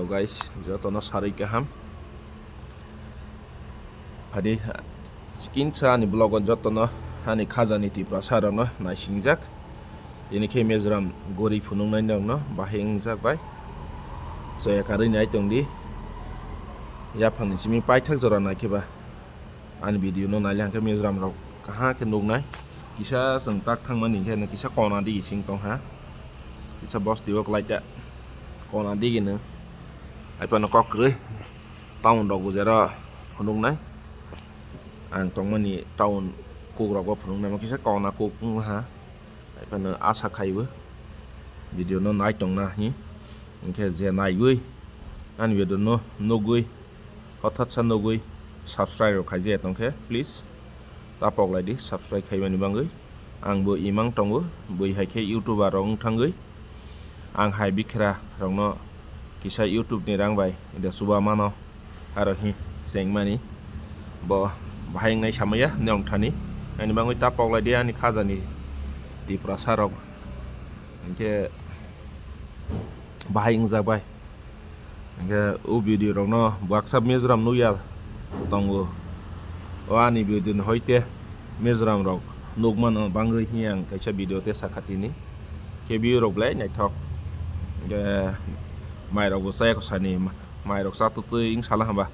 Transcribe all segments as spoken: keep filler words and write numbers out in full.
Guys, jotono sarwi kaham. Phadi, kinsa ani vlog o jotono ani khajani Tiprasa rokno naisingjak. Tini khe Mizoram gori phunuknai nokno bahai wngjak bai. Soya karwi nai tongdi. Yaphangni simi paithak jora naikhe ba. Ani video no nailai hwnkhe Mizoram rok kaham khe nuknai. Kisa chwng tak thangmani hwnkhe no kisa kona digi sing tong ha. Kisa bosti o kwlai ta kona digi no. Haiphano kok kwrwi town rok bo jera phunuknai. Ang tongmani town kuk rok bo phunuknai kisa kona kuk wng ha. Haiphano asa khaiwi video no nai tongna hi. Hwnkhe je naiwi ani video no nugwi hothatsa nugwi subscribe rok khaijaya tongkhe, please ta poklai di subscribe khaimani bagwi. Ang bo imang tongo, bui hai khe YouTuber rok wng thangwi ang hai bikra rokno kisa YouTube ni rang bai de chuba mano, aro hi chengmani bo bahai wngnai samaya nong thani. Ani bagwi ta poklai di ani khajani Tiprasa rok, hwnkhe bahai wngjak bai. Hwnkhe o video rokno baksa Mizoram nukya tongo. O ani video ni hoite Mizoram rok nukmano bagwi hiya ang kaisa video te sakha tini. Khe view rok belai naithok. Hwnkhe mai rok bo chaya kho sani, mai rok cha twtwi wng sala hwnba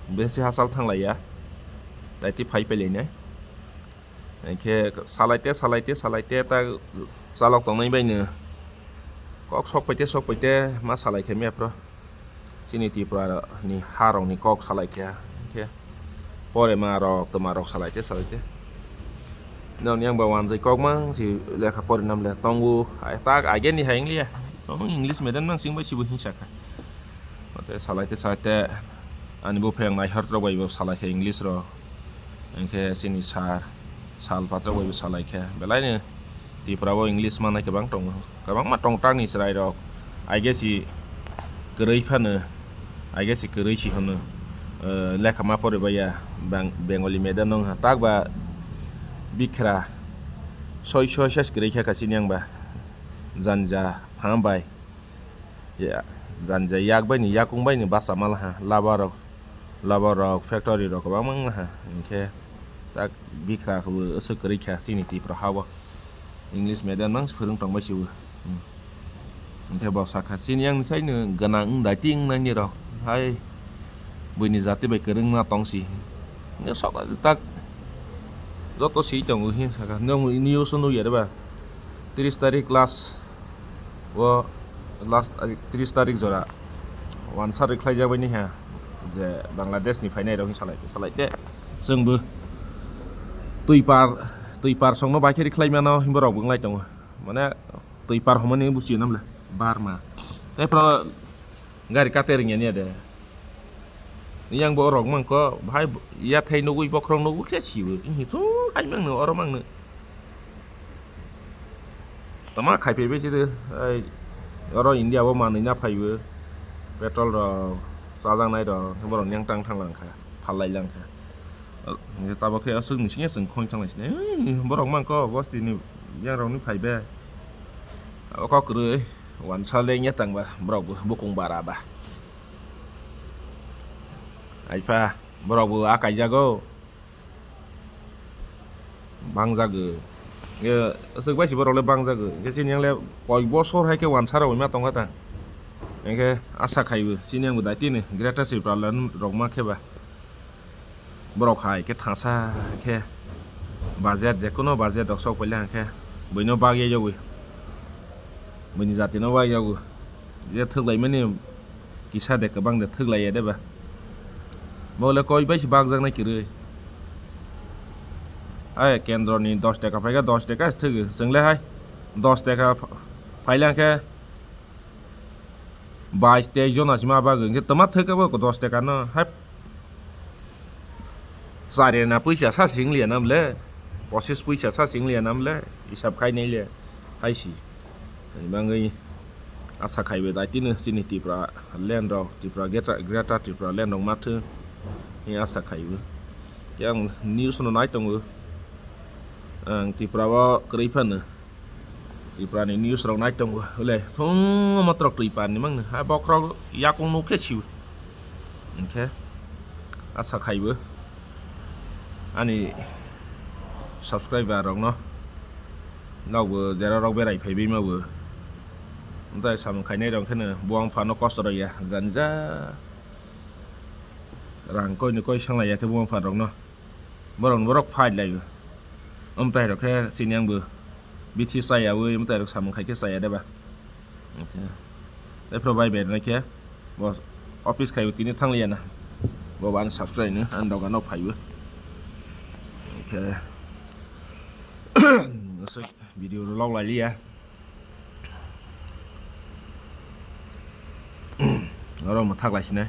besi hachal thanglaiya. Daiti phai pailainai. Hwnkhe salaite, salaite, salaite ta chalok tongnai baino kok sok paite, sok paite ma salai khe map ro. Chini Tripura ni ha rok ni kok salai khe, hwnkhe pore ma rok, twma rok salaite, salaite. Nokni yang ba wanjai kok mang si lekha pori nam le tongo. Ai tak age ni hai wng liya. Tong English medium nang sing bai sibo hinsa kha. Mate salaite, salaite ani buphang naihor rok bai bo salai khe English rok. Hwnkhe chini sir, sal pathor bai bo salai khe, belai ni Tripura o English manai kwbang tongo, kwbangma tong tak ni chwrai rok. I guess si kwrwi phano, I guess si kwrwi si hwno, eh, lekha ma pori baiya, Bang-, Bengali medium no wngkha, tak ba bikra soi soi ses kwrwi kha ka chini yang ba janja phang bai. Ya, janja yak bai ni, yakung bai ni basa ma laha, laba rok, laba rok, factory rok kwbangma wng laha, hwnkhe tak bikra khe bo aswk kwrwi kha chini Tripura ha o. English medium nang se phwrwng tong bai se o. Hmm. Hwnkhe bo sakha, "Chini yang sai no gwnang wng dai, ti wng nai ni rok hai buini jati bai kwrwng ma tong si." Hwnkhe sok tak joto si tongo hwnwi sakha, "Nwng news o nukya de ba? Tris tarik last." O last tarik, tris tarik jora wansa rwkhlaijak bai ni ha, je Bangladesh ni phainai rok salai te, salai te. Chwng bo twi par, twi par song no bai khe rwkhlai mano, himba rok bo wng lai tongo. Mane twi par hwnmani buchi nam le, Burma. Tai phano gari kate rwngya niya de. Yang bo rok mangko, bahai yathai nugui, bokhorok nugui khe sibo. Hichu hai mangno, oro mangno. Tama khai phaibai chide, ai, oro India o manwi na phaibo. Petrol rok, chajaknai rok, borok yang tang thang lang kha, phal lai lang kha. Tabok khe aswk ni sing sing khoi thang lai sini. Borok mangko, bosti ni yang rok ni phaibe. Abo kok kwrwi, wansa le nya tang ba, borok bo bukung bara ba. Aipha, borok bo a kaijago. Bangjago. Ye, aswk bai si borok le bangjago. Ye, chini yang le koi bosor hai khe wansa rok ma tongkha ta. Hingkhe asa khaibo, chini yang bo daitini Greater Tipraland rok ma khe ba. Borok hai khe thangsa khe budget, jekono budget rok sok paila hwnkhe buino bagya yogwi. Buini jatino bagya yogwi. Je thwk laimani kisa de kwbang de thwk laiya de ba. Bo le koi bai se bakjaknai kwrwi. Hai kendro ni dos taka phaikha, dos taka se thwgo. Chwng le hai dos taka pha-, phaila hwnkhe bais teis jona se ma bagwi hwnkhe twma thwk abo dos taka no. Hai chari ana puisa sa sing liya nam le, pochis puisa sa sing liya nam le, hisab khai nai le, hai si. Ani bagwi asa khaibo daitino chini Tripura land rok, Tripura Greater, Greater Tripura land rok ma thwng, hwnwi asa khaibo. Khe ang news no nai tongo, ang Tripura o kwrwi phano. Tripura ni news rok nai tongo, hwle phungo motrok twi par ni mangno, ha bokrok yakung nuk khe siu. Hinkhe asa khaibo ani subscriber rokno, nokbo jera rok berai phaibai mabo. Amtai samung khainai rok kheno buang phano kosto rok ya, jani ja rang koi ni koi sanglai ya khe buang phan rokno. Borok ni borok fight lai o. Amtai rok khe chini ang bo bithi chaya wi, amtai rok samung khai khe chaya de ba. Tei phro bai bai rwnai khe bo office khai o tini thang liya na. Bo bo ani subscribe no ani dogan no phai o. Khe aswk video rw lok lai liya. Oro mwthak lai sinai.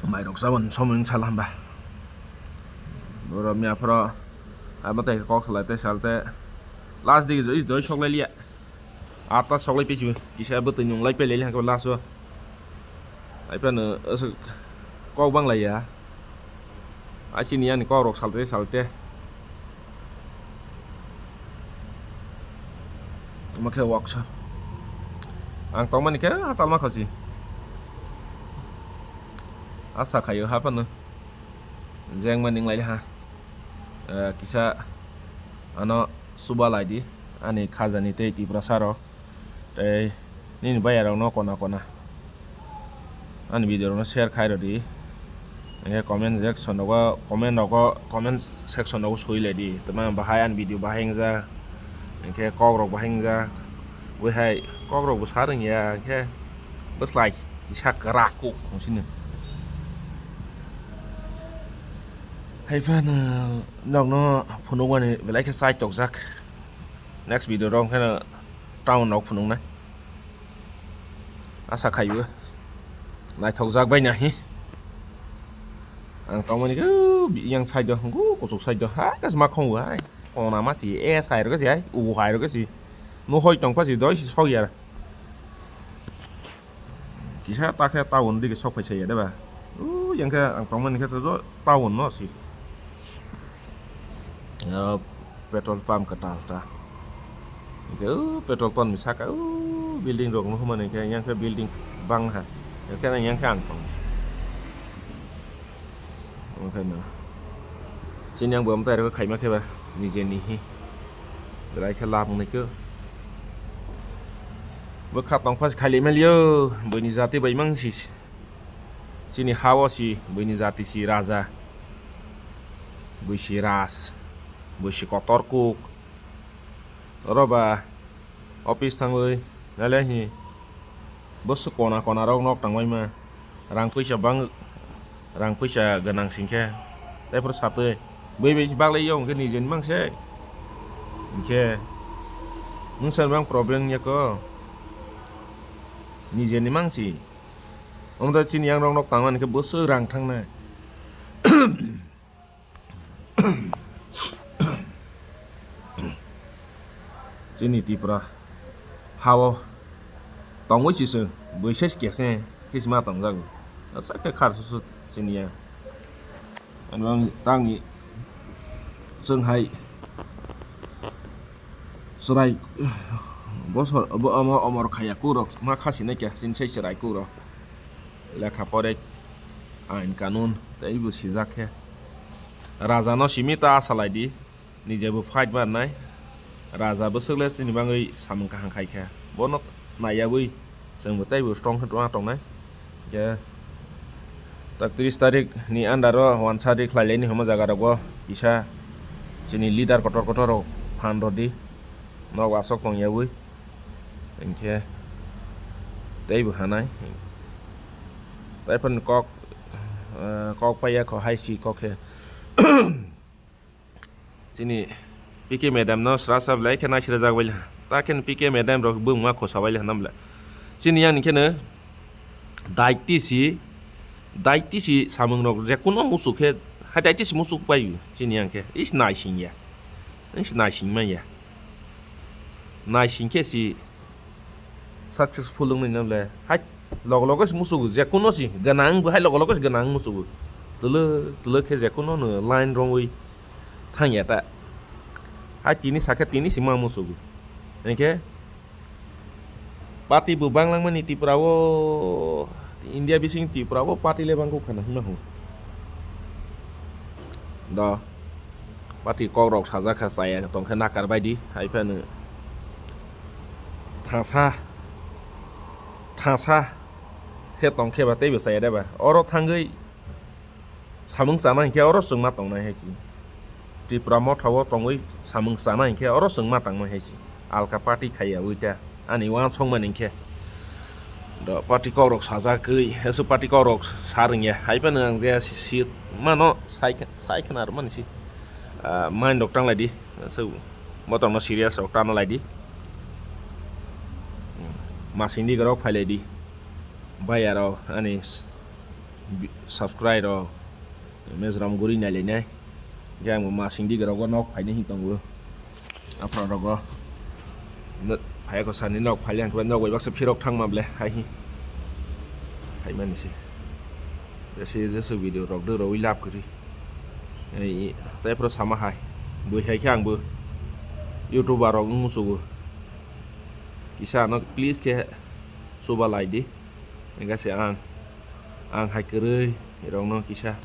Mairok sabon somoi wng sal hamba. Oro miya phoro abo tei kok salai tei sal tei last digi joi joi sok lai liya. Atta sok lai pisi kisa bwtwi nung lai pele hangkhe last o. Ai phano aswk kok bang lai ya. Ai chini ani kok rok salte salte. Omo khe workshop. Ang tongmani khe hachal ma khosi. Asa khaio ha phano. Jeng ma ning lai ha. Eh, kisa ano suba lai di. Ani khajani tei Tiprasa rok. Tei nini bayarokno kona kona ani video rokno share khai rw di. Hinkhe comment section rogo, comment rogo, comment section rogo soi lai di. Tama bahai ani video bahai wngjak. Hinkhe kok rok bahai wngjak. Wi hai kok rok bo sa rwngya hinkhe bwslai kisa kwrak kuk wng sini. Hai phano nokno phunukmani belai khe chai tokjak. Next video rok khe town rok phunuknai. Asa khaio naithokjak bai nahi. Ang tongmani khe yang side o, hwnkhe kuchuk side o, ha, khe ma khongo hai. Kona ma si, e sai rok si hai, u hai rok si. No hoi tong pha si, doi si sok ya. Kisa ta khe town digi sok phai saya de ba. U yang khe ang tongmani khe jo town no si. Aro petrol pump kwtal ta. Hingke u petrol pump ni saka u building rok nukmani khe yang khe building bang ha. Yang khe yang khe ang tong. Omo khe no. Chini ang bo amtai rok khaima khe ba nije ni hi. Belai khe lab wngwi khe. Bwkha tongphas khali maliyo, buini jati bai mang si. Chini ha o si, buini jati si raja. Bui si ras. Bui si kotor kuk. Oro ba office thangwi nalai hi. Bwswk kona kona rok nok tangbai ma. Rang puisa bang, rang puisa gwnang singkhe, tei phuru satwi bui bai baglai yo hwnkhe nijeni mang se. Hinkhe nwng sani bang problem ya ko, nijeni mang si. Omo tei chini yang rok nok tangmani khe bwswk rang thangnai. Chini Tripura ha o tongwi si chwng bui sai khe se khe si ma tongjago. Asa khe khar susu chini ya. Ano ang tangni chwng hai chwrai bosor bo omo omor khaya kurok ma khasi nai kya chini sai chwrai kurok. Lekha pore ain kanun tei bo sijak khe. Raja no simi ta salai di. Nije bo fight barnai. Raja bwswk le chini bagwi samung kaham khai kha. Bono naiyawi chwng bo teibo strong khe tongna tongnai. Khe tak tris tarik ni under o wansa ri khlai laini hwnma jaga rogo kisa chini leader kotor kotor rok phan rw di. Nok aswk tongyawi. Hinkhe teibo hanai. Tei phano kok, eh, kok paiya kho hai si kok khe. Chini P K madam no sra sra belai khe naisira jak baila. Ta khe P K madam rok bwngma khosa baila hwnna bwla. Chini yang khe no daiti si, daiti si samung rok je kuno musu khe, hai daiti si musu pai chini yang khe is naising ya. Is naising manya. Naising khe si successful wngmani no le. Hai logo logo se musugo, je kuno si gwnang bo hai logo logo se gwnang musugo. Twlwk twlwk khe je kuno no line rongwi thangya ta. Hai tini sakhe tini sima musugo. Hinkhe party bo banglangmani Tripura o, India bising Tripura o party le bangkuk khana hwnma hwn. Do party kokrok sajak kha chaya tongkhe nakar baidi, hai phano thangsa, thangsa khe tongkhe ba teibo chaya de ba. Oro thangwi samung chana hinkhe oro chwngma tongnai hai se. Tripura motha o tongwi samung chana hinkhe oro chwngma tangmani hai se. Alka party khaiya ui ta ani uansukmani hinkhe. Do party kokrok sajagwi, hesu party kokrok sa rwngya. Hai phano ang je si mano sai, sai khna rwmani se. Ah, mind rok tang lai di. Hesu botorno serious rok tana lai di. Masing di rok phai lai di. Bhaiya rok ani s-, bi-, subscribe rok. Mizoram guri nai lai nai. Hinkhe ang bo masing di rok o nok phai nai hin tongo. Aphra rogo. Phai ko sani nok phai liya hinkhe nok bai baksa phirok thangma ble hai hi. Hai mani se. Jesi jesi video rok de roi lab kri. Ei, tei phro sama hai. Bui hai khe ang bo YouTuber rok wng musugo. Kisa ano please khe suba lai di. Hinkhe se ang, ang hai kwrwi rokno kisa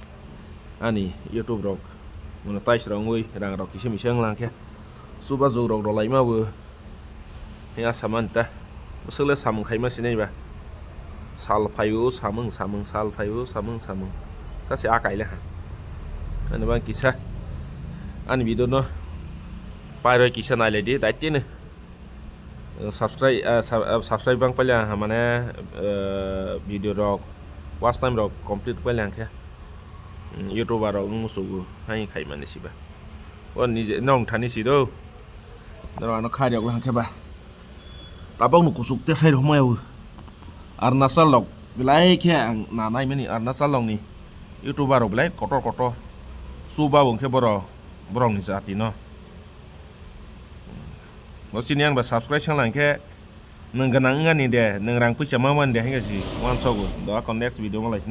ani YouTube rok monetize rok wngwi rang rok kisa misa wng lang khe. Chubajuk rok rwlaima bo. He asa man ta. Bwswk le samung khaima sinai ba. Sal phaio samung samung, sal phaio samung samung. Sase a kaile ha. Ani bang kisa ani video no pairoi kisa nailai di, daitino. Subscribe, ah, sub-, ah, subscribe bang pailya ang mane, eh, video rok watch time rok complete pailya ang khe. Mm, YouTuber rok wng musugo hai khaimani siba. O nije nong thani si do. Norok ano khairok lang khe ba. Tabok no kusuk te sai rok maya o. Arunachal rok belai khe ang na nai mani Arunachal rok ni YouTuber rok belai kotor kotor. Chuba bo khe borok, borok ni jati no. Bo chini ang ba subscribe sang lang khe nwng gwnang wngani de, nwng rang puisa ma mani de, hai khe si uansogo. Do ako next video ma lai.